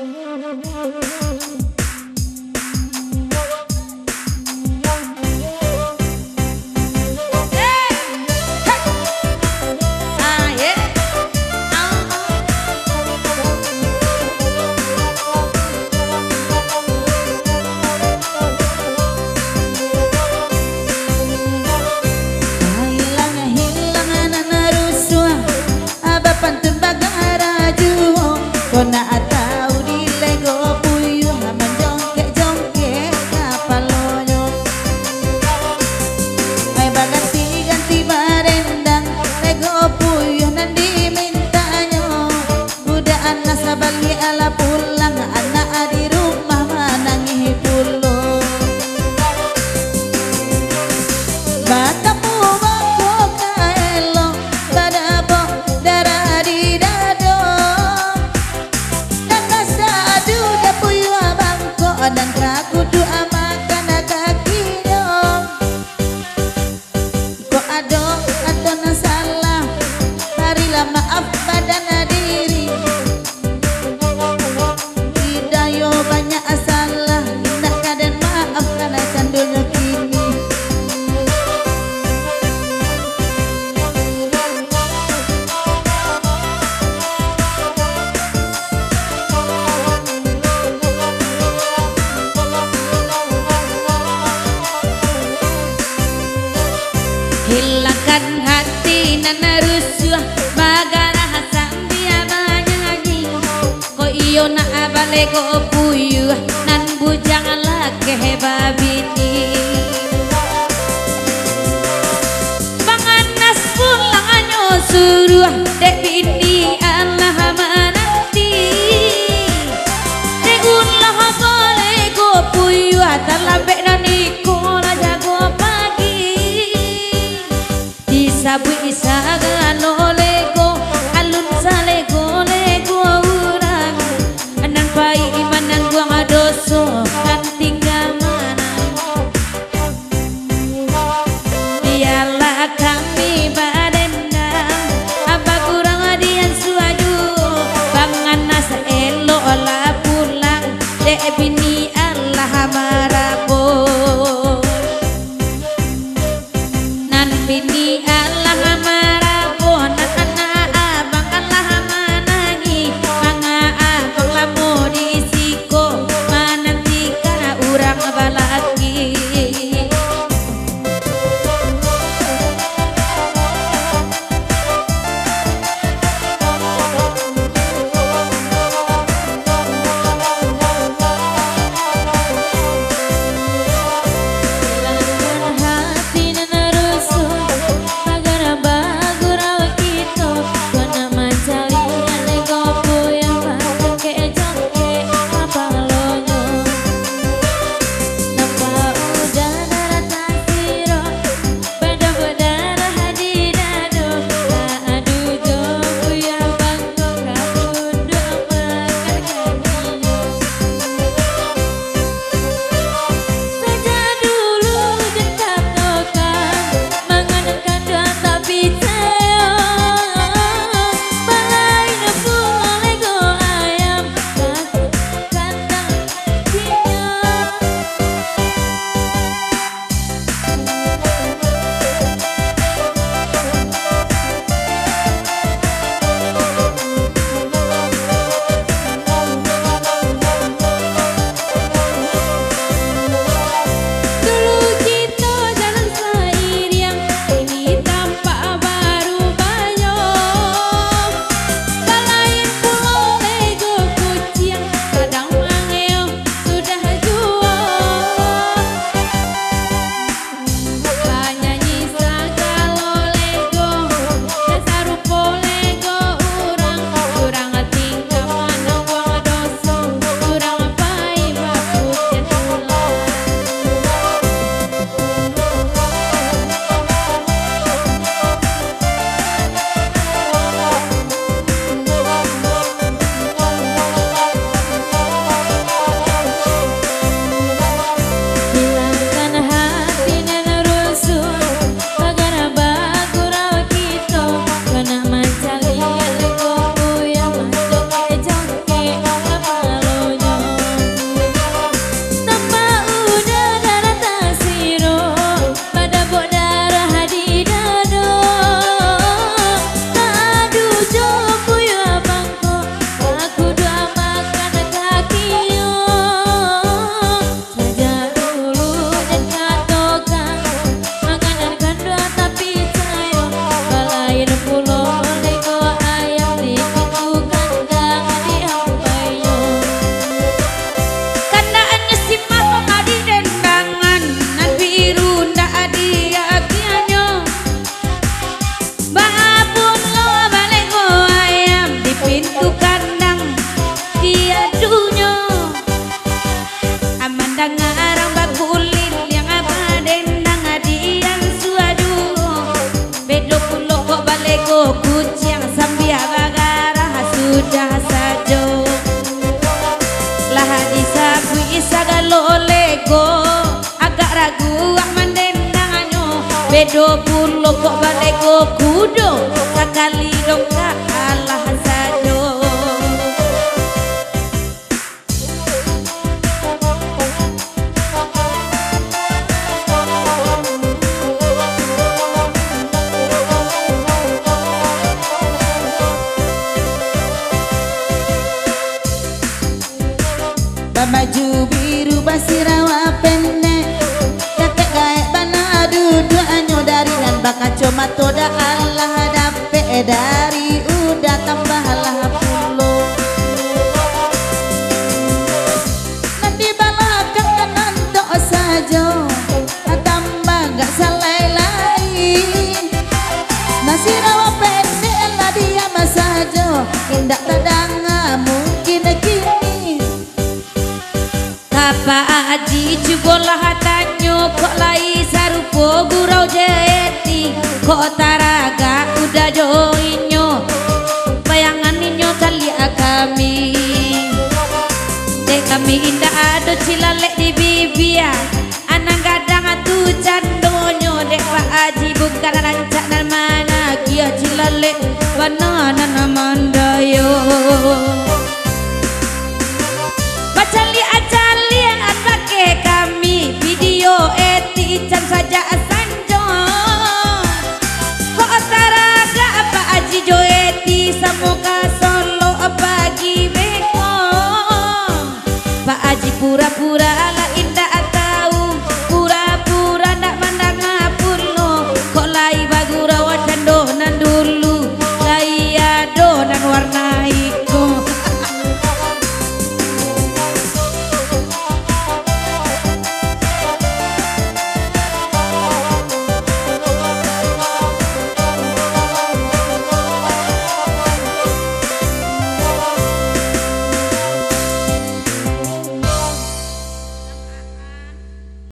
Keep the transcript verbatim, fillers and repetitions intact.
Hilang-hilang nan rusuah, bapantun bagarajuo. Ko nak tau di Lego Puyuah, manjongkek-jongkek kapalonyo. Ai baganti-ganti barendang, Lego Puyuah nan dimintanyo. Budak anak sabaliak alah pulang, anak di rumah manangih pulo. Batamu bangko ka elok, badabok darah di dado. Nan basadu dah puyuah bangko, nan ka kuduak makan kakinyo. Kok ado, ado nan salah, barilah maaf badan diri. Idayo banyak salah, indak ka den maafkan candonyo kini. Hilangkan hati nan rusuah, bagarah sambia banyanyi. Ko iyo nak balego puyuah, nan bujang lakeh babini. Manganas pulangnyo suruah, dek bini alah mananti. Dek ulah balego puyuah, talambek nan iko lah jago pagi. Disabuik sagalo lego, alun salego-lego urang. Nan paik manangguang doso, nan tingga manang. Bialah kami badendang, bakurang diansuah Bedo pulo kok balego kudo, sakali dongkak alah sajo. Babaju biru basirawa pendek, dakek gaek bana duduaknyo, dari nan bakacomato dak alah dapek, dari udah tambah lah pulo. Nan di balakang nan antok sajo, tambah gak salai lai. Nan sirawa pendek lah diam sajo, indak tadanga mungkin kini. Ka Pak Aji cubolah tanyo, kok lai sarupo gurau jo Eti, kok taragak udah jo inyo, bayangan inyo caliak kami. Dek kami indak ado cilalek di bibia, anang gadang tu candonyo, dek Pak Aji bukan rancak nan mangagiah, cilalek bana nan mandayo. Bacaliak-caliak bakeh kami, video Eti can sajak sanjo. Kok taragak Pak Aji jo Eti, samo ka Solok pagi beko. Pak Aji pura-pura